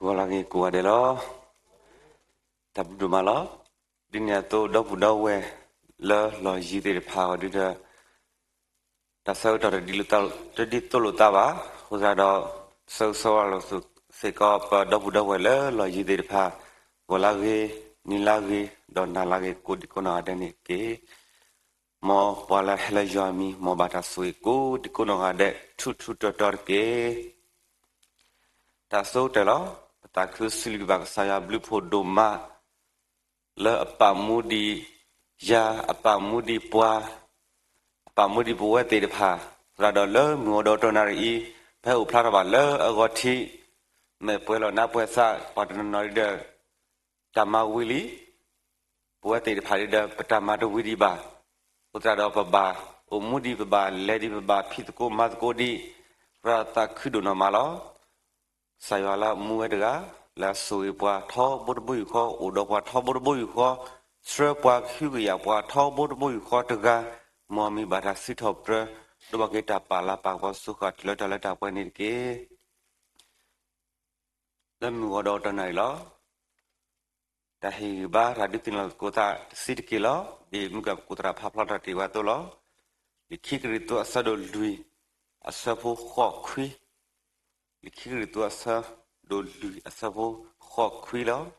ဂီၤလၢဂ့ၤကိးဂၤဒဲးလီၤ. တၢ်ဘျုးဒိၣ်မးလီၤ. ဒ်န့ၣ်အသိး ဒီပုၢ်ဒီဝဲၢ်လၢလီၢ်ယံၤသ့ၣ်တဖၣ်အဂီၢ်ဒုဒီး တၢ်ဆၢကတီၢ်တဒ်သိးလိာ်သးဘၣ်. အဃိသတးဒီး ဆၢဂ့ၤဆၢဝါလိာ်သးစ့ၢ်ကီး ပဒီပုၢ်ဒီဝဲၢ်လၢလီၢ်ယံၤသ့ၣ်တဖၣ် ဂီၤလၢဂ့ၤ, နံၤလၢဂ့ၤ, ဒီးနၤလၢဂ့ၤ ကိးဒံကိးနီၢ်ဂၤဒဲးန့ၣ်တက့ၢ်. မ်ပှၤလၢဟဲလၢယွၤအမံၤ မ်ဘၣ်တၢ်ဆိၣ်ဂ့ၤကိးဒံကိးနီၢ်ဂၤဒဲး ထူးထူးတီၤတီၤတက့ၢ်. တၢ်ဆိကတၢၢ်လီၤ. ပသးခုစံးဘျုးဘၣ်ကစၢ်ယွၤဘျုးဖှိၣ်ဒိၣ်မး လၢအပာ်မူဒံးယၤ, အပာ်မူဒံးပှၤ, အပာ်မူဒံးပဝဲသ့ၣ်တဖၣ်, သရၣ်ဒီးလၢမုၢ်ဂီၤဒီးတနၣ်ရံၣ်အံၤ ဖဲအိၣ်ဖျါထီၣ်ဘၣ်လၢအဂီၢ်ထံး, မဲာ်ပှဲၤလီၤနါပှဲၤသး ပှၤတနီၤနီၤဒုဒီး တၢ်မၤဝံၤလံ. ပဝဲသ့ၣ်တဖၣ်ဒုဒီး ပတၢ်မၤတဝံၤဒံးဘၣ်. အဃိသတးဒီးပဘၣ်အိၣ်မူဒံး, ပဘၣ်လဲၤဒံး, ပဘၣ်ဖံးသကိးမၤသကိးဒံး, သရၣ်သးခုဒိၣ်နီၢ်မးလီၤ. ကစၢ်ယွၤလၢအမူဝဲတဂၤ, လၢအဆိၣ်ဂ့ၤပှၤထီဘိတဘိယူၢ်ဃီ, အိၣ်ဒီးပှၤထီဘိတဘိယူၢ်ဃီ, ဆှၢပှၤကဟုကယာ်ပှၤထီဘိတဘိယူၢ်ဃီတဂၤ, မ်အမံၤဘၣ်တၢ်စံးထီၣ်ပတြၢၤ, ဒိးဘၣ်က့ၤတၢ်ပာ်လၤပာ်ကပီၤစူးဃာ် တုၤလၢတၢ်လၢတၢ်ပှဲၤန့ၣ်တက့ၢ်. လၢမုၢ်ဂီၤဒီးတနၣ်ရံၣ်လီၤ. တၢ်ဟ့ၣ်ဂံၢ်ဘါတၢ်ဒုးသ့ၣ်နီၣ်သကိးသးတဆံးတက့ၢ်လီၤ. ဒ်မုၢ်ကပကိးသရၣ်ဖးဖျါထီၣ်တ့ၢ်ဝဲအသိးလီၤ. လံာ်ခံကရံၣ်သူးအဆၢဒိၣ်လွံၢ် အဆၢဖိဃိးခွံ, လံာ်ခံကရံၣ်သူးအဆၢဒိၣ်လွံၢ်အဆၢဖိဃိးခွံလီၤ.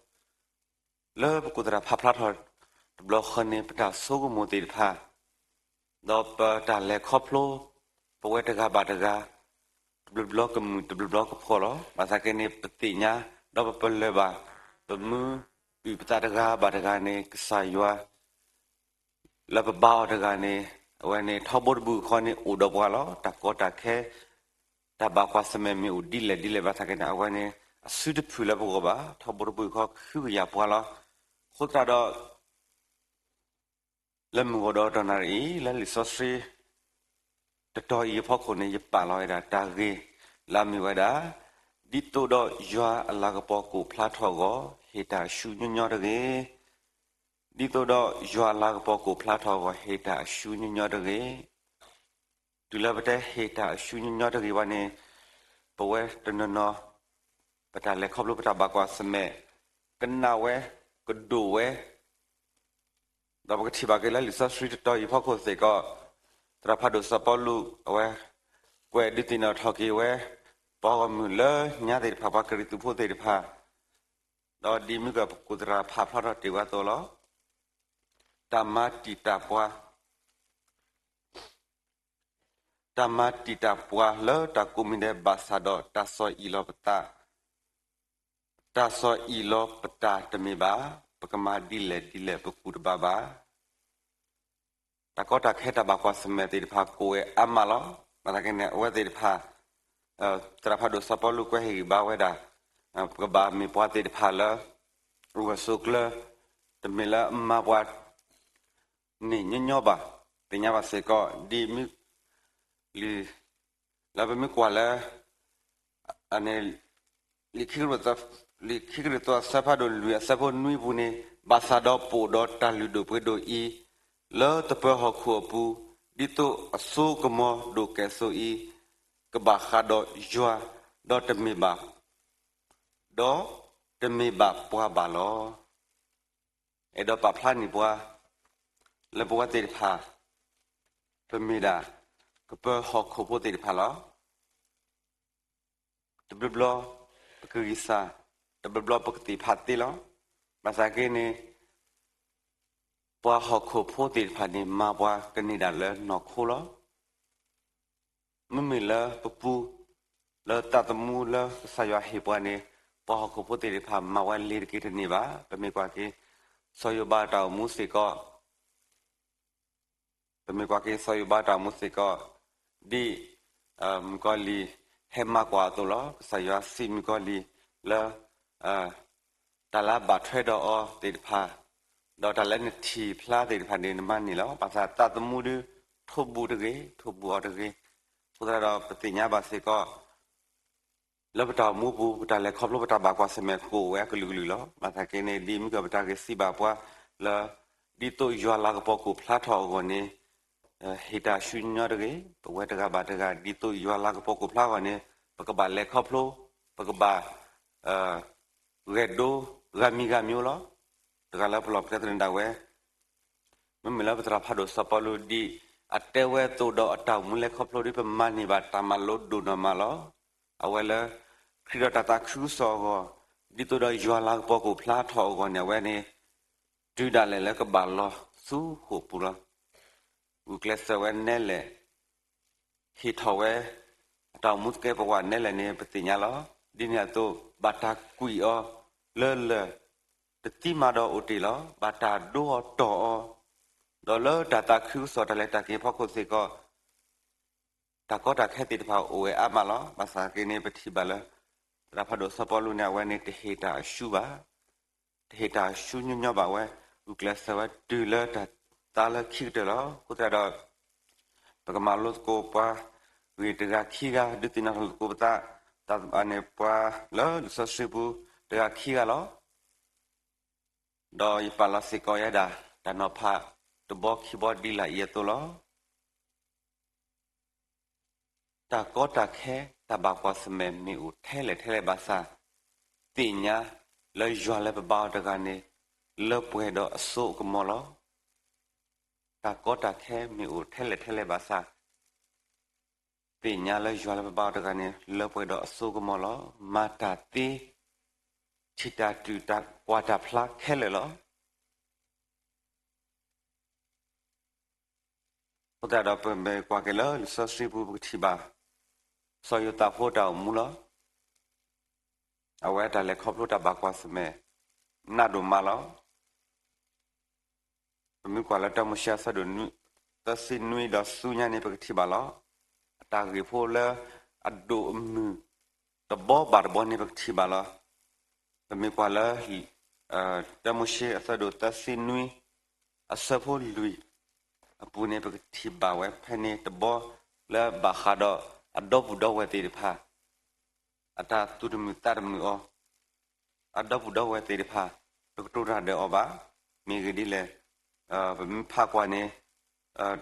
လၢပကိးသရၣ်ဖးဖျါထီၣ်တဘျီဃီန့ၣ် ပတၢ်ဆိကမိၣ်သ့ၣ်တဖၣ် ဒီးပတၢ်လဲၤခီဖျိ ပဝဲတဂၤဘၣ်တဂၤ တဘျီဘျီကမုာ် တဘျီဘျီကဖှီၣ်လီၤ. ဘၣ်ဆၣ်က့န့ၣ် ပသ့ၣ်ညါ ဒီးပပလၢၢ်ဘၣ် ပမူအုၣ်ပသးတဂၤဘၣ်တဂၤန့ၣ် ကစၢ်ယွၤ လၢပဘါအီၤတဂၤန့ၣ် အဝဲန့ၣ် ထီဘိတဘိယူၢ်ဃီန့ၣ် အိၣ်ဒီးပှၤလီၤ. တၢ်ကီတၢ်ခဲ တၢ်ဘၣ်ကွၢ်ဆၢၣ်မဲာ်မ့ၢ်အိၣ်ဒ်လဲၣ်ဒ်လဲၣ်ဘၣ်ဆၣ်က့န့ၣ် အဝဲန့ၣ် အစုတဖုၣ်လၢပဂီၢ်ဘၣ်. ထီဘိတဘိယူၢ်ဃီကဟုကယာ်ပှၤလီၤ. အဃိသတးဒီး လၢမုၢ်ဂီၤဒီးတနၣ်ရံၣ်အံၤ လၢလံာ်စီဆှံ တတီၤအံၤအဖီခိၣ်န့ၣ် ယပာ်လီၤဝဲဒၣ်တၢ်ဂ့ၢ် လၢအမ့ၢ်ဝဲဒၣ် ဒ်သိးဒီးယွၤအလၤကပီၤကအိၣ်ဖျါထီၣ်အဂီၢ် ဟ့ၣ်တၢ်ဆူညီညီတဂ့ၤ. ဒ်သိးဒီးယွၤအလၤကပီၤကအိၣ်ဖျါထီၣ်အဂီၢ် ဟ့ၣ်တၢ်အဆူညီညီတဂ့ၤ. တုၤလၢပတဲဟ့ၣ်တၢ်အဆူညီညီတဂ့ၤဘၣ်န့ၣ် ပဝဲတနီၤနီၤ ပတၢ်လဲၤခီဖျိပတၢ်ဘၣ်ကွၢ်ဆၢၣ်မဲာ် ကနၣ်ဝဲ ကဒိၣ်ဝဲ ဒီးပကထံၣ်ဘၣ်က့ၤလၢလံာ်စီဆှံတတီၤအံၤအဖီခိၣ်စ့ၢ်ကီး သရၣ်ဖးဒိၣ်စီၤပီလူး အဝဲ ကွဲးဒုးသ့ၣ်နီၣ်ထီၣ်က့ၤဝဲ ပှၤဂီၢ်မုၢ်လၢညါသ့ၣ်တဖၣ် ပှၤကရံၣ်သူးဖိသ့ၣ်တဖၣ် ဒီးဒ်မုၢ်ကပကိးသရၣ်ဖးဖျါထီၣ်တ့ၢ်ဝဲအသိးလီၤ. တၢ်မၤတံာ်တာ်ပှၤ တၢ်မၤတံာ်တာ်ပှၤလၢတၢ်ကိးမံၤဒဲးဘၣ်ဆၣ်ဒီး တၢ်ဆီၣ်အံၣ်လီၤပသး, တၢ်ဆီၣ်အံၣ်လီၤပသးတမ့ၢ်ဘၣ်, ပကမၤဒ်လဲၣ်ဒ်လဲၣ်ပကူၣ်တဘၣ်ဘၣ်. တၢ်ကီတၢ်ခဲတၢ်ဘၣ်ကွၢ်ဆၢၣ်မဲာ်သ့ၣ်တဖၣ်ကိးဝဲအါမးလီၤ. ဘၣ်ဆၣ်က့န့ၣ် အဝဲသ့ၣ်တဖၣ် သရၣ်ဖးဒိၣ်စီၤပီလူးကွဲးဟ့ၣ်ဂံၢ်ဘါဝဲဒၣ် ပကဘၣ်မ့ၢ်ပှၤသ့ၣ်တဖၣ်လၢ ဂၢၢ်ဆိးကျၢၤ တမ့ၢ်လၢအမၤပှၤ န့ၣ်ညီညီဘၣ်. သ့ၣ်ညါဘၣ်စ့ၢ်ကီး ဒ်မုၢ် လၢပမ့ၢ်ကွၢ်လၢ လံာ်ခံကရံၣ်သူးအဆၢဖးဒိၣ်လွံၢ်အဆၢဖိနွံအပူၤန့ၣ်, ဘၣ်ဆၣ်ဒီးပအိၣ်ဒီးတၢ်လုၢ်ဒိၣ်ပှ့ၤဒိၣ်အံၤ လၢသပၢၤဟီၣ်ခိၣ်အပူၤ, ဒ်သိးအစိကမီၤဒိၣ်ကဲၣ်ဆိးအံၤ ကဘၣ်ဃးဒီးယွၤ, ဒီးတမ့ၢ်ဘၣ်, ဒီးတမ့ၢ်ဘၣ်ပှၤဘၣ်လီၤ. အဲၣ်ဒိးပာ်ဖျါန့ၢ်ပှၤ လၢပဝဲသ့ၣ်တဖၣ် ပမ့ၢ်ဒၣ် ကပၢၤဟီၣ်ခိၣ်ဖိသ့ၣ်တဖၣ်လီၤ. တဘျီဘျီ ပကဂံၢ်စၢ်, တဘျီဘျီပကသ့ၣ်ဖးသ့လီၤ. ဘၣ်ဆၣ်က့န့ၣ် ပှၤဟီၣ်ခိၣ်ဖိသ့ၣ်တဖၣ်န့ၣ် မၤပှၤကန့ၢ်ဒၣ်လၢနီၢ်ခိလီၤ. မ့မ့ၢ်လၢပပူၤ လၢသးသမူလၢကစၢ်ယွၤဟ့ၣ်ပှၤန့ၣ် ပှၤဟီၣ်ခိၣ်ဖိသ့ၣ်တဖၣ် မၤဝဲလ့ၤတက့ၤတန့ၢ်ဘၣ်. ပမ့ၢ်ကွၢ်က့ၤ စီၤယိၤဘးတၢ်အိၣ်မူစ့ၢ်ကီး ပမ့ၢ်ကွၢ်က့ၤစီၤယိၤဘးတၢ်အိၣ်မူစ့ၢ်ကီး ဒ်မုၣ်ကီၤလံၢ်ဟဲမၤကွၢ်အသိးလီၤ. ကစၢ်ယွၤစံးမုၣ်ကီၤလံၢ်လၢ တၢ်လၢအဘၣ်ထွဲဒီးအီၤသ့ၣ်တဖၣ်, ဒီးတၢ်လၢနထံၣ်ဖျါသ့ၣ်တဖၣ်န့ၣ် နမၤန့ၢ်လီၤ. ဘၣ်ဆၣ်သးသမူဒုး ထိၣ်ဘူးတဂ့ၤ, ထိၣ်ဘူးအီၤတဂ့ၤ. အဃိသတးဒီး ပသ့ၣ်ညါဘၣ်စ့ၢ်ကီး လၢပတၢ်အိၣ်မူပူၤ ပတၢ်လဲၤခီဖျိပတၢ်ဘၣ်ကွၢ်ဆၢၣ်မဲာ်ကအိၣ်ဝဲအကလုာ်ကလုာ်လီၤ. ဘၣ်ဆၣ်က့န့ၣ် ဒ်မုၣ်ကီၤပတၢ်ဂ့ၢ်စံးဘၣ်ပှၤလၢ ဒ်သိးယွၤလၤကပီၤကအိၣ်ဖျါထီၣ်အဂီၢ်န့ၣ် ဟ့ၣ်တၢ်ဆူညီညီတဂ့ၤ. ပဝဲတဂၤဘၣ်တဂၤ ဒ်သိးယွၤလၤကပီၤကအိၣ်ဖျါအဂီၢ်န့ၣ် ပကဘၣ်လဲၤခီဖျိ, ပကဘၣ် ဂဲၤဒိ ဂၤမံၤဂၤမံၤလီၤ. တဂၤလၢပလီၢ်ပကျဲသနၢၣ်ဒၣ်ဝဲ မ့မ့ၢ်လၢပသရၣ်ဖးဒိၣ်စီၤပီလူးဒ်အတဲဝဲအသိးဒီး အတၢ်အိၣ်မူလဲၤခီဖျိဒ်ပမၤန့ၢ်ဘၣ်တၢ်မၤလိဒိၣ်နီၢ်မးလီၤ. အဝဲလၢ ခရံာ်ဒီးတၢ်သးခုကစီၣ်အဂီၢ် ဒ်သိးဒီးယွၤလၤကပီၤကအိၣ်ဖျါထီၣ်အဂီၢ်န့ၣ် အဝဲန့ၣ် တုၤဒၣ်လဲာ်လၢကဘၣ်လီၤဆူဃိာ်ပူၤလီၤ. ဂုာ်ကျဲးစၢးဝဲနဲလဲၣ် ဟ့ၣ်ထီၣ်ဝဲ အတၢ်အိၣ်မူသကဲးပဝးနဲလဲၣ်န့ၣ် ပသ့ၣ်ညါလီၤ. ဒ်န့ၣ်အသိး ဘၣ်တၢ်ကွံာ်အီၤလၢလၢၢ် တသံမးဒီးအိၣ်တ့ၢ်လီၤ. ဘၣ်တၢ်ဒိအီၤတီၢ်အီၤ ဒီးလၢတၢ်သးခုကစီၣ်တၢ်လဲၤတၢ်က့ၤဖီခိၣ်စ့ၢ်ကီး တၢ်ကီတၢ်ခဲသ့ၣ်တဖၣ်အိၣ်ဝဲအါမးလီၤ. ဘၣ်ဆၣ်က့န့ၣ် ပထံၣ်ဘၣ်လၢ သရၣ်ဖးဒိၣ်စီၤပီလူးန့ၣ် အဝဲန့ၣ်တဟ့ၣ်တၢ်အၡူဘၣ်. တဟ့ၣ်တၢ်အၡူညီညီဘၣ်ဝဲ, ဂုာ်ကျဲးစၢးဝဲတုၤလၢတၢ်သါလၢခံကတၢၢ်လီၤ. အဃိသတးဒီး ပကမၤလိသကိးပှၤဂ့ၢ်တဂၤခံဂၤ, ဒုးသ့ၣ်နီၣ်ထီၣ်သကိးပသး, တၢ်န့ၣ်ပှၤလၢလံာ်စီဆှံပူၤတဂၤခံဂၤလီၤ. ဒီးယပာ်လီၤစ့ၢ်ကီးယဲဒၣ် တၢ်နီၤဖးတဘီခံဘီဒ်လာ်အံၤအသိးလီၤ. တၢ်ကီတၢ်ခဲ တၢ်ဘၣ်ကွၢ်ဆၢၣ်မဲာ်မ့ၢ်အိၣ်ထဲလဲၣ်ထဲလဲၣ်ဘၣ်ဆၣ်, သ့ၣ်ညါလၢယွၤလၢပဘါအီၤတဂၤန့ၣ် လၢပှဲၤဒီးအစိအကမီၤလီၤ. တၢ်ကီတၢ်ခဲမ့ၢ်အိၣ်ထဲလဲၣ်ထဲလဲၣ်ဘၣ်ဆၣ်, သ့ၣ်ညါလၢယွၤလၢပဘါအီၤတဂၤန့ၣ် လၢပှဲၤဒီးအစိအကမီၤလီၤ. မၤတၢ်သ့ ထံၣ်တၢ်တုၤတၢ်ကွၢ်တၢ်ဖျါခဲလၢာ်လီၤ. အဃိသတးဒီး ပမ့ၢ်ကွၢ်က့ၤလၢလံာ်စီဆှံပူၤ ပကထံၣ်ဘၣ် စီၤယိၤသးဖိတၢ်အိၣ်မူလီၤ. အဝဲတၢ်လဲၤခီဖျိတၢ်ဘၣ်ကွၢ်ဆၢၣ်မဲာ် နးဒိၣ်မးလီၤ. ပမ့ၢ်ကွၢ်လၢတၢမိၤၡ့အဆၢဒိၣ်သၢဆံနွံဒီးဆူညါန့ၣ် ပကထံၣ်ဘၣ်လီၤ. အတၢ်ဂ့ၢ်ဖိလၢအဒိၣ်အမုၢ်တဘီဘၣ်တဘီန့ၣ် ပကထံၣ်ဘၣ်လီၤ. ပမ့ၢ်ကွၢ်လၢ တၢမိၤၡ့အဆၢဒိၣ်သၢဆံနွံ အဆၢဖိလွံၢ်အပူၤန့ၣ် ပကထံၣ်ဘၣ်ဝဲဖဲန့ၣ်တဘီ လၢဘၣ်ဃးဒီးအဒီပုၢ်ဒီဝဲၢ်သ့ၣ်တဖၣ် အတၢ်သူၣ်တမုာ်သးတမုာ်အီၤ, အဒီပုၢ်ဒီဝဲၢ်သ့ၣ်တဖၣ် တကတိၤတၢ်ဒီးအီၤဘၣ်. မ့ၢ်ဂ့ၢ်ဒ်လဲၣ်, ပမ့ၢ်ဖးကွၢ်န့ၣ်,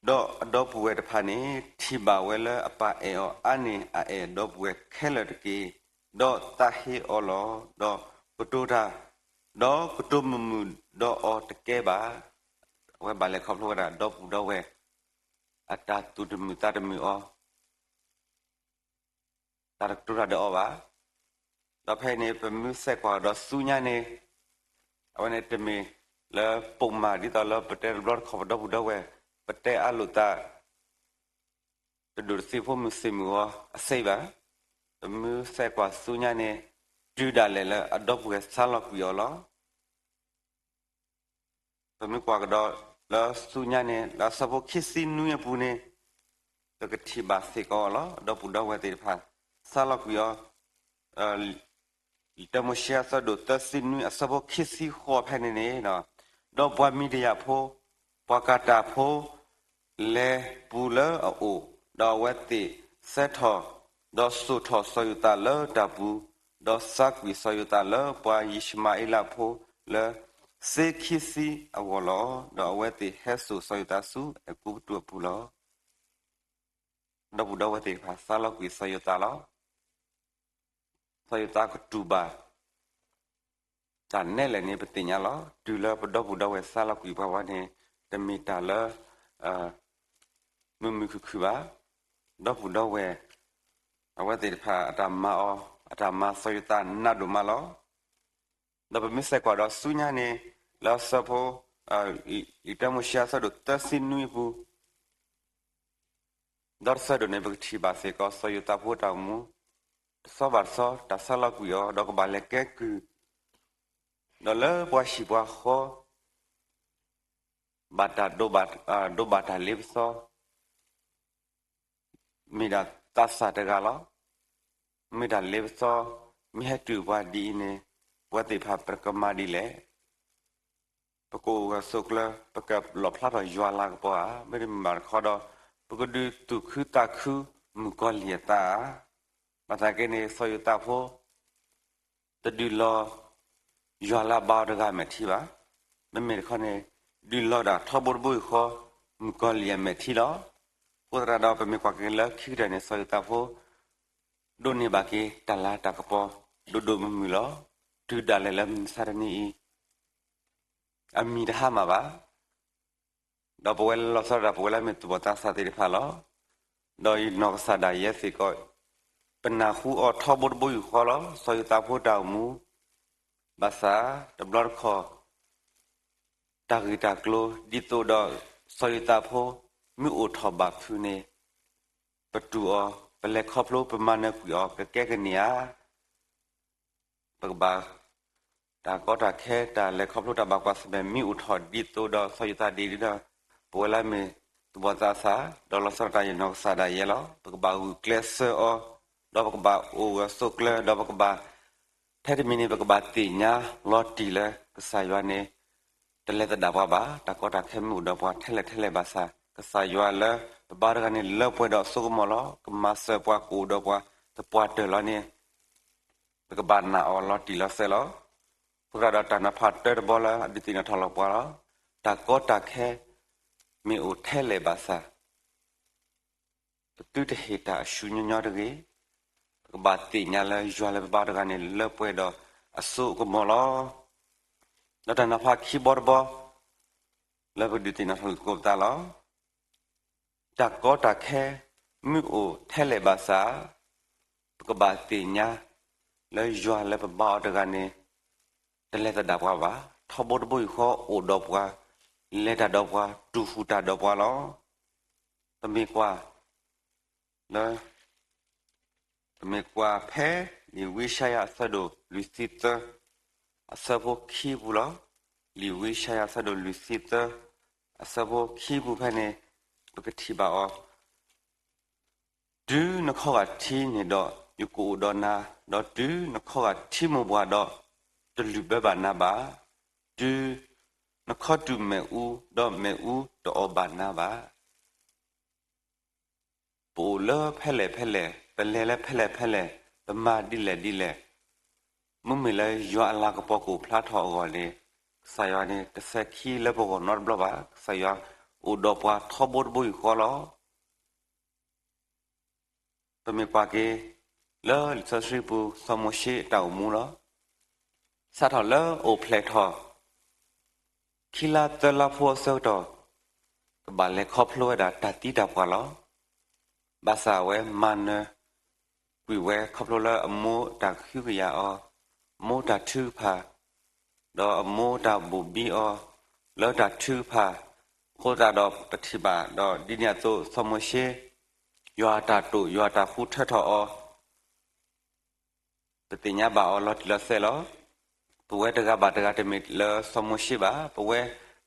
ဒီးအဒီပုၢ်ဝဲၢ်တဖၣ်န့ၣ် ထံၣ်ဘၣ်ဝဲလၢအပၢ်အဲၣ်အီၤအါန့ၢ်အအဲၣ်အဒီပုၢ်ဝဲၢ်ခဲလၢာ်တက့ၢ်, ဒီးသးဟ့အီၤလီၤ. ဒီးကတိၤတၢ်, ဒီးကတိၤမုာ်မုာ်ဒီးအီၤတကဲဘၣ်. အဝဲဘၣ်လဲၤခီဖျိဝဲဒၣ်ဒီပုၢ်ဒီဝဲၢ် အတၢ်သူၣ်တမုာ်သးတမုာ်အီၤ တၢ်တကတိၤတၢ်ဒီးအီၤဘၣ်. ဒီးဖဲအံၤန့ၣ် ပမ့ၢ်စဲးကွၢ်ဒီးဆူညါန့ၣ်, အဝဲန့ၣ်တမ့ၢ်လၢပိာ်မုၣ်ဒ်သိးလၢပတဲတဘျီတခီၣ်ပဒီပုၢ်ဒီဝဲၢ်, ပတဲအါလိာ်သး တဒိၣ်တသံးဖိမုၢ်ဆ့ၣ်မုၢ်ဂီၤအစ့ဘၣ်. ပမ့ၢ်စဲးကွၢ်ဆူညါန့ၣ် တုၤဒၣ်လဲာ်လၢအဒီပုၢ်ဝဲၢ်ဆါလီၤကွံာ်အီၤလီၤ. ပမ့ၢ်ကွၢ်ကဒီးလၢဆူညါန့ၣ် လၢအဆၢဖိခံဆံနွံအပူၤန့ၣ်, ပကထံၣ်ဘၣ်စ့ၢ်ကီးအီၤလီၤ. ဒီပုၢ်ဒီဝဲၢ်သ့ၣ်တဖၣ် ဆါလီၤကွံာ်အီၤ, တၢမိၤၡ့အဆၢဒိၣ်သၢဆံနွံအဆၢဖိခံဆံဃိးဖဲန့ၣ်န့ၣ်, ဒီးပှၤမံၤဒယၣ်ဖိ, ပှၤကၤတၢ်ဖိ လဲၤပူၤလၢအအိၣ်, ဒီးအဝဲသ့ၣ်ဆဲးထီၣ်, ဒီးစိာ်ထီၣ်စီၤယိၤသးလၢတၢ်ပူၤ, ဒီးစါကွံာ်စီၤယိၤသးလၢပှၤယံၡမၤအ့လးဖိလၢ စ့ခံဆံအဂီၢ်လီၤ. ဒီးအဝဲသ့ၣ်ဟဲစိာ်စီၤယိၤသးဆူအဲၤကူပတူးအပူၤလီၤ. ဒီပုၢ်ဒီဝဲၢ်သ့ၣ်တဖၣ် စါလီၤကွံာ်စီၤယိၤသးလီၤ. စီၤယိၤသးကတူၢ်ဘၣ် တၢ်နဲလဲၣ်န့ၣ် ပသ့ၣ်ညါလီၤ. တုၤလၢပဒီပုၢ်ဒီဝဲၢ်စါလီၤကွံာ်ပှၤဝဲန့ၣ် တမ့ၢ်တၢ်လၢ မုာ်မုာ်ခုၣ်ခုၣ်ဘၣ်. ဒီပုၢ်ဒီဝဲၢ် အဝဲသ့ၣ်တဖၣ် အတၢ်မၤအီၤ အတၢ်မၤစီၤယိၤသးနးဒိၣ်မးလီၤ. ဒီးပမ့ၢ်စဲးကွၢ်ဒီးဆူညါန့ၣ် လၢအဆၢဖိ လံာ်တၢမိၤၡ့အဆၢဒိၣ်သၢဆံနွံအပူၤ ဒီးတဆၢဒိၣ်န့ၣ် ပကထံၣ်ဘၣ်စ့ၢ်ကီး စီၤယိၤသးဖိတၢ်အိၣ်မူ တဆီဘၣ်တဆီ တၢ်စါလီၤကွံာ်အီၤ ဒီးကဘၣ်လဲၤကဲကုၢ် ဒီးလၢပှၤဟံၣ်ပှၤဃီ ဘၣ်တၢ်ဒိးဘၣ်တၢ်လ့ပစီ မ့ၢ်ဒၣ်သးစၢ်တဂၤလီၤ. မ့ၢ်တၢ်လ့ပစီ မ့ၢ်ဟဲတုၤပှၤဒ်အံၤန့ၣ် ပဝဲသ့ၣ်တဖၣ်ပကမၤဒ်လဲၣ်. ပကအိၣ်ဂၢၢ်ဆိးကျၢၤ ပကလီၣ်ဖျါထီၣ်ယွၤလၤကပီၤဧါ. မ့တမ့ၢ်ဘၣ်တခီဒီး ပကဒုးသူၣ်ခုသးခု မုၣ်ကီၤလံၢ်အသးဧါ. ဘၣ်ဆၣ်က့န့ၣ် စီၤယိၤသးဖိ တဒုးလီၤ ယွၤလၢအဘါအီၤတဂၤအမဲာ်ထံဘၣ်. မ့မ့ၢ်တခီန့ၣ် ဒုးလီၤဒၣ်ထီဘိတဘိယူၢ်ဃီ မုၣ်ကီၤလံၢ်အမဲာ်ထံလီၤ. အဃိသတးဒီး ပမ့ၢ်ကွၢ်က့ၤလၢခံကတၢၢ်န့ၣ် စီၤယိၤသးဖိ ဒိးန့ၢ်ဘၣ်က့ၤတၢ်လၤတၢ်ကပီၤ ဒိၣ်ဒိၣ်မုၢ်မုၢ်လီၤ. တုၤဒၣ်လဲာ်လၢမုၢ်မဆါတနံၤအံၤ အမံၤတဟါမၢ်ဘၣ်. ဒီးပဝဲလီၤဆီဒၣ်တၢ် ပဝဲလၢမ့ၢ်သူၣ်ဘီၣ်သးစၢ်သ့ၣ်တဖၣ်လီၤ. ဒီးယနီၢ်ကစၢ်ဒၣ်ယဲစ့ၢ်ကီး ပနၢ်ဟူအီၤထီဘိတဘိယူၢ်ဃီလီၤ. စီၤယိၤသးဖိတၢ်အိၣ်မူ ဘၣ်ဆၣ်တဘျီတခီၣ် တၢ်ဂ့ၢ်တၢ်ကျိၤ ဒ်သိးဒီး စီၤယိၤသးဖိ မ့ၢ်အိၣ်ထီၣ်ဘၣ်ဖုးန့ၣ် ပတူၢ်အီၤ, ပလဲၤခီဖျိ ပမၤနၢၤကွံာ်အီၤ ကကဲကန့ၢ်ဧါ. ပကဘၣ် တၢ်ကီတၢ်ခဲ တၢ်လဲၤခီဖျိ တၢ်ဘၣ်ကွၢ်ဆၢၣ်မဲာ် မ့ၢ်အိၣ်ထီၣ်ဒ်သိးဒီး စီၤယိၤသးဒ်န့ၣ်ဒီး ပဝဲလၢမ့ၢ်သူၣ်ဘီၣ်သးစၢ် ဒီးလီၤဆီဒၣ်တၢ်ယနီၢ်ကစၢ်ဒၣ်ယဲလီၤ. ပကဘၣ်ဂုာ်ကျဲးစၢးအီၤ, ဒီးပကဘၣ်အိၣ်ဂၢၢ်ဆိးကျၢၤ, ဒီးပကဘၣ် ထဲတမံၤန့ၣ် ပကဘၣ်သ့ၣ်ညါလီၤတံၢ်လၢကစၢ်ယွၤန့ၣ် တလဲၤသဒၣ်ပှၤဘၣ်. တၢ်ကီတၢ်ခဲမ့ၢ်အိၣ်ဒီးပှၤထဲလဲၣ်ထဲလဲၣ်ဘၣ်ဆၣ် ကစၢ်ယွၤလၢပဘါတဂၤန့ၣ် လၢပှဲၤဒီးအစိကမီၤလီၤ. ကမၤစၢၤပှၤ ကအိၣ်ဒီးပှၤ သပှၢ်တၢၢ်လီၤန့ၣ် ပကဘၣ်နာ်အီၤလီၤတံၢ်လီၤဆဲးလီၤ. အဃိသတးဒီးတၢ်နီၤဖးတၢတဘီလၢအဒုးသ့ၣ်နီၣ်ထီၣ်လီၤပှၤလီၤ. တၢ်ကီတၢ်ခဲ မ့ၢ်အိၣ်ထဲလဲၣ်ဘၣ်ဆၣ် ပသုတဟ့ၣ်တၢ်အၡူညီညီတဂ့ၤ. ပကဘၣ်သ့ၣ်ညါလၢယွၤလၢပဘါတဂၤန့ၣ် လၢပှဲၤဒီးအစိကမီၤလီၤ. ဒီးတၢ်နီၤဖးခံဘီတဘီ လၢပဒုးသ့ၣ်နီၣ်ထီၣ်လိာ်သကိးပသးလီၤ. တၢ်ကီတၢ်ခဲ မ့ၢ်အိၣ်ထဲလဲၣ်ဘၣ်ဆၣ် ပကဘၣ်သ့ၣ်ညါ လၢယွၤလၢပဘါအီၤတဂၤန့ၣ် တလဲၤသဒၣ်ပှၤဘၣ်. ထီဘိတဘိယူၢ်ဃီ အိၣ်ဒီးပှၤ, လဲၤတၢ်ဒီးပှၤ, တူၢ်ဃူၣ်တၢ်ဒီးပှၤလီၤ. ပမ့ၢ်ကွၢ် လၢ ပမ့ၢ်ကွၢ်ဖဲ လံာ်ဝံယၡါယၤအဆၢဒိၣ်လွံၢ်ဆံသၢ အဆၢဖိခံပူၤလီၤ. လံာ်ဝံယၡါယၤအဆၢဒိၣ်လွံၢ်ဆံသၢ အဆၢဖိခံပူၤဖဲန့ၣ် ပကထံၣ်ဘၣ်အီၤ, တုၤနခီဂာ်ထံးန့ၣ်ဒီး ယကအိၣ်ဒီးနၤ, ဒီးတုၤနခီဂာ်ထံးမိၢ်ပှၢ်ဒီး တလုၢ်ဘၢဘၣ်နၤဘၣ်, တုၤနခီတုၤမ့ၣ်အူ ဒီးမ့ၣ်အူတအီၣ်ဘၣ်နၤဘၣ်. ပအိၣ်လၢဖဲလဲၣ်ဖဲလဲၣ်, ပလဲၤလၢဖဲလဲၣ်ဖဲလဲၣ်, ပမၤဒ်လဲၣ်ဒ်လဲၣ်, မ့မ့ၢ်လၢယွၤအလၤကပီၤကအိၣ်ဖျါထီၣ်အဂီၢ်န့ၣ် ကစၢ်ယွၤန့ၣ် တစဲၤခံလၢပဂီၢ်နီတဘျီဘၣ်. ကစၢ်ယွၤအိၣ်ဒီးပှၤထီဘိတဘိယူၢ်ဃီလီၤ. ပမ့ၢ်ကွၢ်က့ၤ လၢလံာ်စီဆှံပူၤ စီၤမိၤၡ့အတၢ်အိၣ်မူလီၤ. စးထီၣ်လၢအိၣ်ဖျဲၣ်ထီၣ် ခံလါသၢလါဖိအဆၢကတီၢ် ကဘၣ်လဲၤခီဖျိဝဲဒၣ်တၢ်သံတၢ်ပှၢ်လီၤ. ဘၣ်ဆၣ်အဝဲမၤနၢၤကွံာ်ဝဲခီဖျိလၢအမိၢ်တၢ်ကဟုကယာ်အီၤ, အမိၢ်တၢ်ထုကဖၣ်, ဒီးအမိၢ်တၢ်ဘိၣ်ဘံအီၤ လၢတၢ်ထုကဖၣ်, အဃိသတးဒီးပထံၣ်ဘၣ်ဒီးဒ်န့ၣ်အသိး စီၤမိၤၡ့ ယွၤအတၢ်တိာ် ယွၤအတၢ်ဃုထၢထီၣ်အီၤ ပသ့ၣ်ညါဘၣ်အီၤလီၤတံၢ်လီၤဆဲးလီၤ. ပဝဲတဂၤဘၣ်တဂၤတမ့ၢ်လၢစီၤမိၤၡ့ဘၣ်. ပဝဲ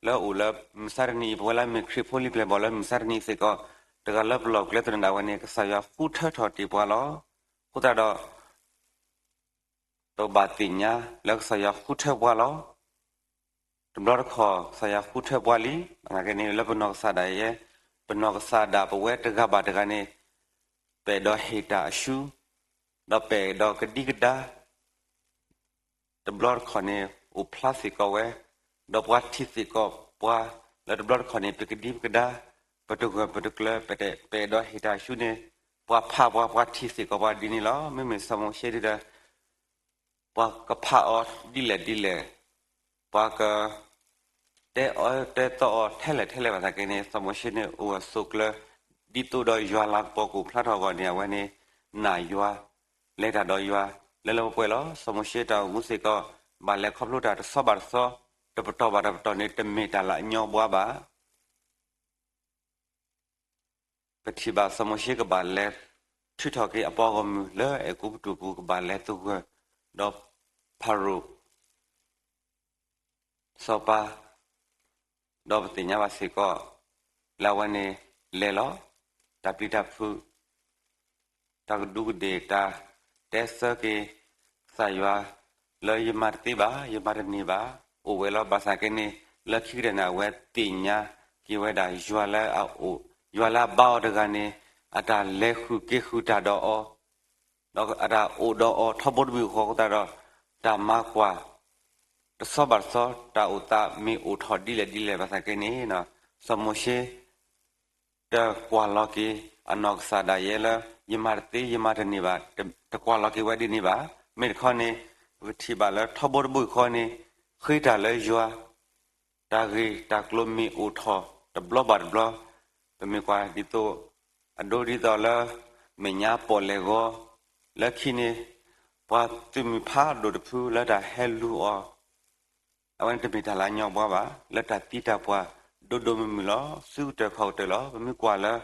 လၢအိၣ်လၢမုၢ်မဆါတနံၤအံၤ, ပဝဲလၢမ့ၢ်ခရံာ်ဖိလံၤပျဲၢ်ဘီၣ်လၢမုၢ်မဆါတနံၤအံၤစ့ၢ်ကီး, တဂၤလၢပလီၢ်ကျဲသနၢၣ်ဒၣ်ဝဲန့ၣ် ကစၢ်ယွၤဃုထၢထီၣ်တ့ၢ်ပှၤလီၤ. အဃိသတးဒီး ပကဘၣ်သ့ၣ်ညါလၢကစၢ်ယွၤဃုထၢပှၤလီၤ. တဘျီတခီၣ် ကစၢ်ယွၤဃုထၢပှၤလံ. ဘၣ်ဆၣ်က့န့ၣ် လၢပနီၢ်ကစၢ်ဒၣ်ယဲ, ပနီၢ်ကစၢ်ဒၣ်ပဝဲတဂၤဘၣ်တဂၤန့ၣ် ပအဲၣ်ဒိးဟ့ၣ်တၢ်အၡူ ဒီးပအဲၣ်ဒိးကဒံကဒါ တဘျီတခီၣ်န့ၣ် အိၣ်ဖျါစ့ၢ်ကီးဝဲ, ဒီးပှၤထံၣ်စ့ၢ်ကီးပှၤ, လၢတဘျီတခီၣ်န့ၣ် ပကဒံပကဒါ, ပတဂၢၢ်ပတကျၢၤ, ပအဲၣ်ဒိးဟ့ၣ်တၢ်အၡူန့ၣ် ပှၤဖးပှၤ, ပှၤထံၣ်စ့ၢ်ကီးပှၤဒ်န့ၣ်လီၤ. မ့မ့ၢ်စီၤမိၤၡ့ဒ်ဒီး ပှၤကဖးအီၤဒ်လဲၣ်ဒ်လဲၣ်, ပှၤက တဲအီၤတဲသီအီၤထဲလဲၣ်ထဲလဲၣ်ဘၣ်ဆၣ်က့န့ၣ် စီၤမိၤၡ့န့ၣ် အိၣ်ဂၢၢ်ဆိးကျၢၤ ဒ်သိးဒီးယွၤလၤကပီၤကအိၣ်ဖျါထီၣ်အဂီၢ်န့ၣ် အဝဲန့ၣ် နာ်ယွၤ, လဲၤတၢ်ဒီးယွၤ လၢလၢပှဲၤပှဲၤလီၤ. စီၤမိၤၡ့တၢ်အိၣ်မူစ့ၢ်ကီး ဘၣ်လဲၤခီဖျိတၢ်တဆီဘၣ်တဆီ, တပတီၢ်ဘၣ်တပတီၢ်န့ၣ် တမ့ၢ်တၢ်လၢအညီဘှါဘၣ်. ပထံၣ်ဘၣ်စီၤမိၤၡ့ကဘၣ်လဲၤထုးထီၣ်က့ၤအပှၤဂီၢ်မုၢ်လၢအဲၤကူပတူးပူၤ ကဘၣ်လဲၤသဂၢၢ်ဒီးဖၤရိၤ စီၤပၤ, ဒီးပသ့ၣ်ညါဘၣ်စ့ၢ်ကီး လၢအဝဲန့ၣ်လဲၤလီၤ. တၢ်ပျံၤတၢ်ဖုး တၢ်ကဒူးကဒ့ၣ် တၢ်တဲဆၢက့ၤ ကစၢ်ယွၤ လၢယမၤတသ့ဘၣ်, ယမၤတန့ၢ်ဘၣ်, အိၣ်ဝဲလီၤ. ဘၣ်ဆၣ်က့န့ၣ် လၢခံကတၢၢ်န့ၣ် အဝဲသ့ၣ်ညါက့ၤဝဲဒၣ် ယွၤလၢအအိၣ်, ယွၤလၢအဘါအီၤတဂၤန့ၣ် အတၢ်လဲၤဃုာ်က့ၤဃုာ်တၢ်ဒီးအီၤ ဒီးအတၢ်အိၣ်ဒီးအီၤထီဘိတဘ့ၣ်အဃိသတးဒီး တၢ်မၤကွၢ် တဆီဘၣ်တဆီ တၢ်အိၣ်သးမ့ၢ်အိၣ်ထီၣ်ဒ်လဲၣ်ဒ်လဲၣ်ဘၣ်ဆၣ်က့န့ၣ် စီၤမိၤၡ့ တကွၢ်လီၤက့ၤအနီၢ်ကစၢ်ဒၣ်ယဲလၢ ယမၤတသ့ ယမၤတန့ၢ်ဘၣ်, တကွၢ်လီၤက့ၤဝဲဒ်န့ၣ်ဘၣ်. မ့ၢ်တခီန့ၣ် ပကထံၣ်ဘၣ်လၢထီဘိတဘိယူၢ်ဃီန့ၣ် ဃ့တၢ်လၢယွၤ တၢ်ဂ့ၢ်တၢ်ကျိၤမ့ၢ်အိၣ်ထီၣ်တဘျီဘၣ်တဘျီ, ပမ့ၢ်ကွၢ်ဒ်သိး အဒိဒ်သိးလၢ မဲာ်ညါပီၣ်လဲၣ်ဂီၤ, လၢခံန့ၣ် ပှၤသုးမုၢ်ဖးဒိၣ်တဖုလၢတၢ်ဟဲလူၤအီၤ အဝဲန့ၣ်တမ့ၢ်တၢ်လၢအညီဘှါဘၣ်, လၢတၢ်သံတၢ်ပှၢ်ဒိၣ်ဒိၣ်မုၢ်မုၢ်လီၤ. ဆူကတၢၢ်ခီၣ်ကတၢၢ်လီၤ. ပမ့ၢ်ကွၢ်လၢ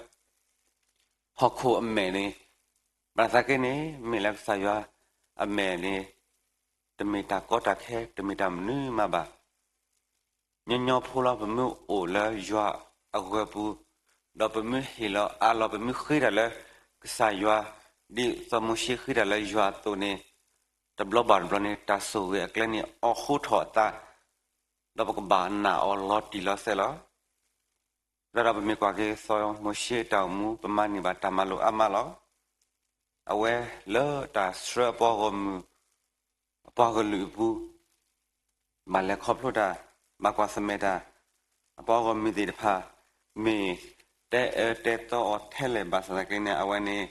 ဟီၣ်ခိၣ်အမဲာ်န့ၣ် ဘၣ်ဆၣ်က့န့ၣ် မ့ၢ်လၢကစၢ်ယွၤအမဲာ်န့ၣ် တမ့ၢ်တၢ်ကီတၢ်ခဲ တမ့ၢ်တၢ်မနုၤမးဘၣ်. ညီညီဖိလီၤ. ပမ့ၢ်အိၣ်လၢယွၤအဂၢၤပူၤ, ဒီးပမ့ၢ်ဟ့ၣ်လီၤအးလီၤ ပမ့ၢ်ဃ့တၢ်လၢကစၢ်ယွၤ, ဒ်စီၤမိၤၡ့ဃ့တၢ်လၢယွၤအသိးန့ၣ်, တဘျီဘၣ်တဘျီန့ၣ် တၢ်ဆိၣ်ဂ့ၤအကျဲန့ၣ် အိးထီၣ်အသး ဒီးပကဘၣ်နာ်အီၤလီၤတံၢ်လီၤဆဲးလီၤ. သတးဒီးပမ့ၢ်ကွၢ်က့ၤစီၤမိၤၡ့အတၢ်အိၣ်မူ ပမၤန့ၢ်ဘၣ်တၢ်မၤလိာ်အါမးလီၤ. အဝဲလၢတၢ်ဆှၢအပှၤဂီၢ်မုၢ်, အပှၤကလုာ်အပူၤ ဘၣ်လဲၤခီဖျိတၢ်, ဘၣ်ကွၢ်ဆၢၣ်မဲာ်တၢ်, အပှၤဂီၢ်မုၢ်သ့ၣ်တဖၣ် မ့ၢ်တဲအၢတဲသီအီၤထဲလဲၣ်ဘၣ်ဆၣ်သနာ်က့န့ၣ် အဝဲန့ၣ်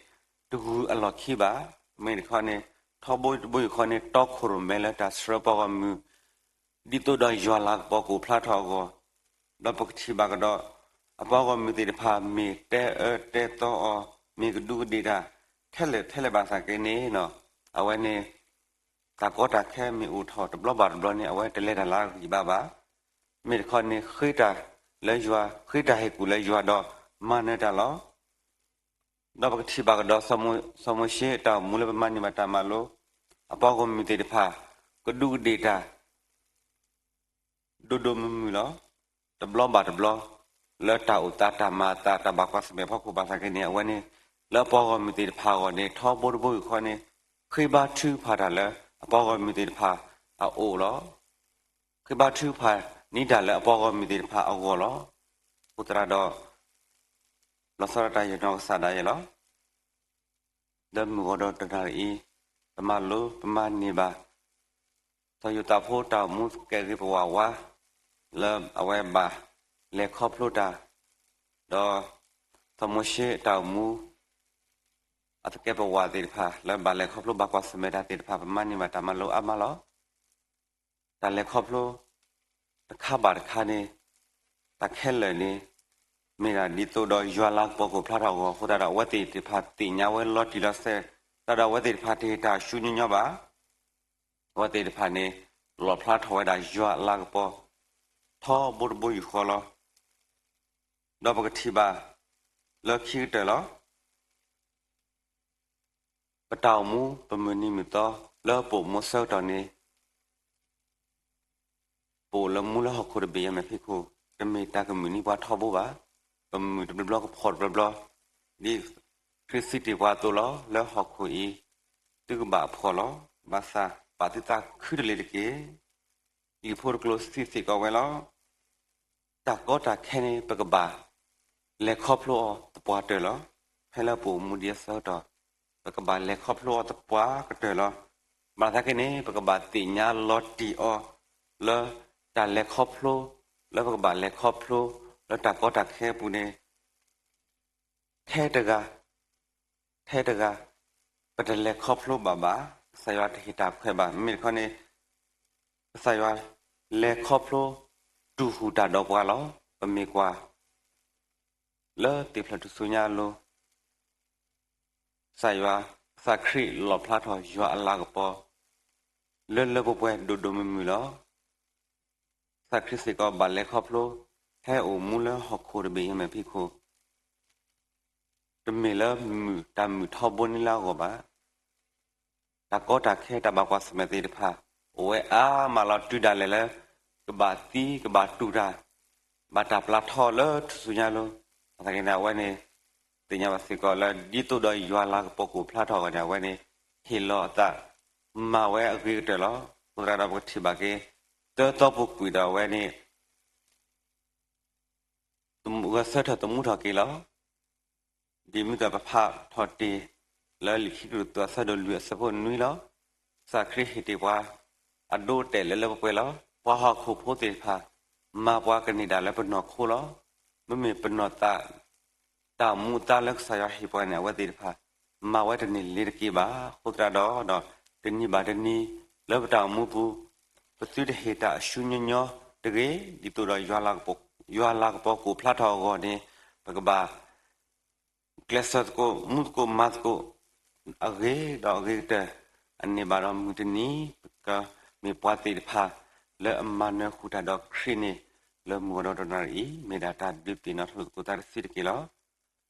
တဂုၤအလီၢ်ခံဘၣ်. မ့ၢ်တခီန့ၣ် ထီဘိတဘိယူၢ်ဃီန့ၣ် တီခိၣ်ရိၣ်မဲလၢတၢ်ဆှၢပှၤဂီၢ်မုၢ် ဒ်သိးဒီးယွၤလၤကပီၤကအိၣ်ဖျါထီၣ်အဂီၢ်, ဒီးပကထံၣ်ဘၣ်ကဒီး အပှၤဂီၢ်မုၢ်သ့ၣ်တဖၣ် မ့ၢ်တဲအၢတဲသီအီၤ, မ့ၢ်ကဒူးကဒ့ၣ်တၢ် ထဲလဲၣ်ထဲလဲၣ်ဘၣ်ဆၣ်က့န့ၣ်, အဝဲန့ၣ် တၢ်ကီတၢ်ခဲမ့ၢ်အိၣ်ထီၣ်တဘျီဘၣ်တဘျီန့ၣ် အဝဲတလဲၤတၢ်လၢအဂံၢ်ဘါဘၣ်. မ့ၢ်တခီန့ၣ် ဃ့တၢ်လၢယွၤ, ဃ့တၢ်ဟ့ၣ်ကူၣ်လၢယွၤဒီးမၤနၢၤတၢ်လီၤ. ဒီးပကထံၣ်ဘၣ်ကဒီး စီၤမိၤၡ့အတၢ်အိၣ်မူလၢပမၤန့ၢ်ဘၣ်တၢ်မၤလိ, အပှၤဂီၢ်မုၢ်သ့ၣ်တဖၣ် ကဒူးကဒ့ၣ်တၢ် ဒိၣ်ဒိၣ်မုၢ်မုၢ်လီၤ. တဘျီဘၣ်တဘျီ လၢတၢ်အိၣ်သးတၢ်မၤအသးတၢ်ဘၣ်ကွၢ်ဆၢၣ်မဲာ်ဖီခိၣ်ဘၣ်ဆၣ်က့န့ၣ် အဝဲန့ၣ် လၢအပှၤဂီၢ်မုၢ်သ့ၣ်တဖၣ်အဂီၢ်န့ၣ် ထီဘိတဘိယူၢ်ဃီန့ၣ် ဃ့ဘါထုကဖၣ်တၢ်လၢအပှၤဂီၢ်မုၢ်သ့ၣ်တဖၣ်အအိၣ်လီၤ. ဃ့ဘါထုကဖၣ်န့ၢ်တၢ်လၢအပှၤဂီၢ်မုၢ်သ့ၣ်တဖၣ်အဂီၢ်လီၤ. အဃိသတးဒီး လီၤဆီဒၣ်တၢ်ယနီၢ်ကစၢ်ဒၣ်ယဲလီၤ. လၢမုၢ်ဂီၤဒီးတနၣ်ရံၣ်အံၤ ပမၤလိပမၤန့ၢ်ဘၣ် စီၤယိၤသးဖိတၢ်အိၣ်မူသကဲးဂ့ၤပဝးဝါ လၢအဝဲဘၣ်လဲၤခီဖျိတၢ်, ဒီးစီၤမိၤၡ့အတၢ်အိၣ်မူ အသကဲးပဝးသ့ၣ်တဖၣ် လၢဘၣ်လဲၤခီဖျိဘၣ်ကွၢ်ဆၢၣ်မဲာ်တၢ်သ့ၣ်တဖၣ် ပမၤန့ၢ်ဘၣ်တၢ်မၤလိအါမးလီၤ. တၢ်လဲၤခီဖျိ တခါဘၣ်တခါန့ၣ် တၢ်ခဲလၢာ်န့ၣ် မ့ၢ်ဒၣ်ဒ်သိးဒီးယွၤလၤကပီၤကအိၣ်ဖျါထီၣ်အဂီၢ်အဃိသတးဒီး အဝဲသ့ၣ်တဖၣ်သ့ၣ်ညါဝဲလီၤတံၢ်လီၤဆဲး, သတးဒီးအဝဲသ့ၣ်တဖၣ်တဟ့ၣ်တၢ်ဆူညါညီဘၣ်. အဝဲသ့ၣ်တဖၣ်န့ၣ် လီၣ်ဖျါထီၣ်ဝဲဒၣ်ယွၤအလၤကပီၤ ထီဘိတဘိယူၢ်ဃီလီၤ. ဒီးပကထံၣ်ဘၣ်လၢခံကတၢၢ်လီၤ. ပတၢ်အိၣ်မူပမုၢ်နံၤမုၢ်သီ လၢပအိၣ်မူအဆၢကတီၢ်န့ၣ် ပအိၣ်လၢမူလၢဟီၣ်ခိၣ်တဘ့ၣ်ယမဲာ်ဖံးခိၣ် တမ့ၢ်တၢ်ကမုာ်န့ၢ်ပှၤထီဘိဘၣ်. ပမုာ်တဘျီဘျီကဖီၣ်တဘျီဘျီ ဒ်ခရံာ်စံးတ့ၢ်ပှၤအသိးလီၤ. လၢဟီၣ်ခိၣ်အံၤ သုကဘၣ်ဖှီၣ်လီၤ. ဘၣ်ဆၣ်ပာ်သုသးခုတလ့ၤတက့ၢ်. လံာ်ဖိတကျိၤစံးစ့ၢ်ကီးဝဲလီၤ. တၢ်ကီတၢ်ခဲန့ၣ် ပကဘၣ်လဲၤခီဖျိအီၤသပှၢ်တၢၢ်လီၤ. ဖဲလၢပအိၣ်မူဒံးအဆၢကတီၢ် ပကဘၣ်လဲၤခီဖျိအီၤသပှၢ်ကတၢၢ်လီၤ. ဘၣ်ဆၣ်သနာ်က့န့ၣ် ပကဘၣ်သ့ၣ်ညါလီၤတံၢ်အီၤ လၢတၢ်လဲၤခီဖျိ လၢပကဘၣ်လဲၤခီဖျိ လၢတၢ်ကီတၢ်ခဲအပူၤန့ၣ် ထဲတဂၤ ထဲတဂၤ ပတလဲၤခီဖျိဘၣ်ဘၣ်. ကစၢ်ယွၤတဟ့ၣ်တၢ်ခွဲးဘၣ်. မ့မ့ၢ်တခီန့ၣ် ကစၢ်ယွၤလဲၤခီဖျိ တူၢ်ဟူၣ်တၢ်ဒီးပှၤလီၤ. ပမ့ၢ်ကွၢ် လၢသ့ၣ်ဖျၢၣ်ထူၣ်စုညါအလိၤ ကစၢ်ယွၤ ကစၢ်ခရံာ်လီၣ်ဖျါထီၣ်ယွၤအလၤကပီၤ လၢလၢပှဲၤပှဲၤဒိၣ်ဒိၣ်မုၢ်မုၢ်လီၤ. ကစၢ်ခရံာ်စ့ၢ်ကီးဘၣ်လဲၤခီဖျိ ဟဲအိၣ်မူလၢဟီၣ်ခိၣ်တဘ့ၣ်ယမဲာ်ဖံးခိၣ် တမ့ၢ်လၢမုာ်တၢ်မုာ်ထီဘိန့ၣ်လၢအဂီၢ်ဘၣ်. တၢ်ကီတၢ်ခဲတၢ်ဘၣ်ကွၢ်ဆၢၣ်မဲာ်သ့ၣ်တဖၣ် အိၣ်ဝဲအါမးလီၤ. တုၤဒၣ်လဲာ်လၢ ကဘၣ်သံကဘၣ်တူၢ်တၢ် ဘၣ်တၢ်ပျၢ်ထီၣ်လၢထူၣ်စုညါအလိၤ ဘၣ်ဆၣ်သနာ်က့န့ၣ် အဝဲန့ၣ် သ့ၣ်ညါဘၣ်စ့ၢ်ကီးလၢ ဒ်သိးဒီးယွၤလၤကပီၤကအိၣ်ဖျါထီၣ်အဂီၢ်န့ၣ် အဝဲန့ၣ် ဟ့ၣ်လီၤအသး မၤဝဲအဂ့ၤကတၢၢ်လီၤ. အဃိသတးဒီးပကထံၣ်ဘၣ်က့ၤ တၢသီပူၤကွံာ်ဒီးအဝဲန့ၣ် ဂဲၤဆၢထၢၣ်သမူထီၣ်က့ၤလီၤ. ဒ်မ့ၢ်တၢ်ပဖးထီၣ်တ့ၢ် လၢလံာ်ခံကရံၣ်သူးအဆၢဒိၣ်လွံၢ်အဆၢဖိနွံလီၤ. ကစၢ်ခရံာ်ဟ့ၣ်တ့ၢ်ပှၤ အဒိအတဲာ်လၢလၢပှဲၤပှဲၤလီၤ. ပှၤဟီၣ်ခိၣ်ဖိသ့ၣ်တဖၣ် မၤပှၤကန့ၢ်ဒၣ်လၢပနီၢ်ခိလီၤ. မ့မ့ၢ်ပနီၢ်သး တၢ်မူအသးလၢကစၢ်ယွၤဟ့ၣ်ပှၤန့ၣ် အဝဲသ့ၣ်တဖၣ် မၤဝဲတန့ၢ်လ့ၤတက့ၢ်ဘၣ်. အဃိသတးဒီး ဒီး တနံၤဘၣ်တနံၤ လၢပတၢ်အိၣ်မူပူၤ ပသုတဟ့ၣ်တၢ်အဆူညီညီတဂ့ၤ, ဒ်သိးဒီး ယွၤလၤကပီၤကိးဖျါထီၣ်အဂီၢ်န့ၣ် ပကဘၣ် ကျဲးစၢးသကိး မူသကိးမၤသကိး အဂ့ၤဒီးအဂ့ၤကတၢၢ်, အန့ၣ်ဘၣ်ဒီးမုၢ်တနံၤ ပကမ့ၢ်ပှၤသ့ၣ်တဖၣ် လၢအမၤနၢၤဃုာ်တၢ်ဒီးခရံာ်န့ၣ် လၢမုၢ်ကီၢ်ဒီတနၣ်ရံၣ်အံၤ မ့ၢ်ဒၣ်တၢ်ဘျုးပ့ၤနီၢ်ထီၣ်သကိးသးတစုတက့ၢ်လီၤ.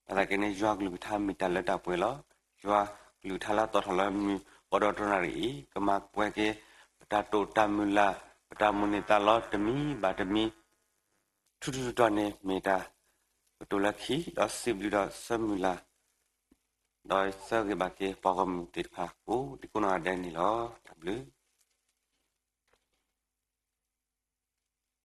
ဘၣ်ဆၣ်သနာ်က့န့ၣ် ယွၤကလုၢ်ကထါမ့ၢ်တၢ်လၢတၢ်ပှဲၤလီၤ. ယွၤကလုၢ်ကထါလၢအတီၣ်ထီၣ်လၢမုၢ်ကီၢ်ဒီတနၣ်ရံၣ်အံၤ ကမၤပှဲၤက့ၤ ပတၢ်တိာ်တၢ်မုၢ်လၢ် ပတၢ်မိၣ်န့ၢ်သးလီ တမံၤဘၣ်တမံၤ ထူးထူးတီၤတီၤန့ၣ် မ့ၢ်တၢ်ကတိၤလၢခံ ဒီးစံးဘျုးဒီးဆၢမုၢ်လၢ် ဒီးဆၢဂ့ၤဘၣ်က့ၤပှၤဂီၢ်မုၢ်သ့ၣ်တဖၣ်ကိးဒံကိးနီၢ်ဂၤဒဲးန့ၣ်လီၤ. တၢ်ဘျုး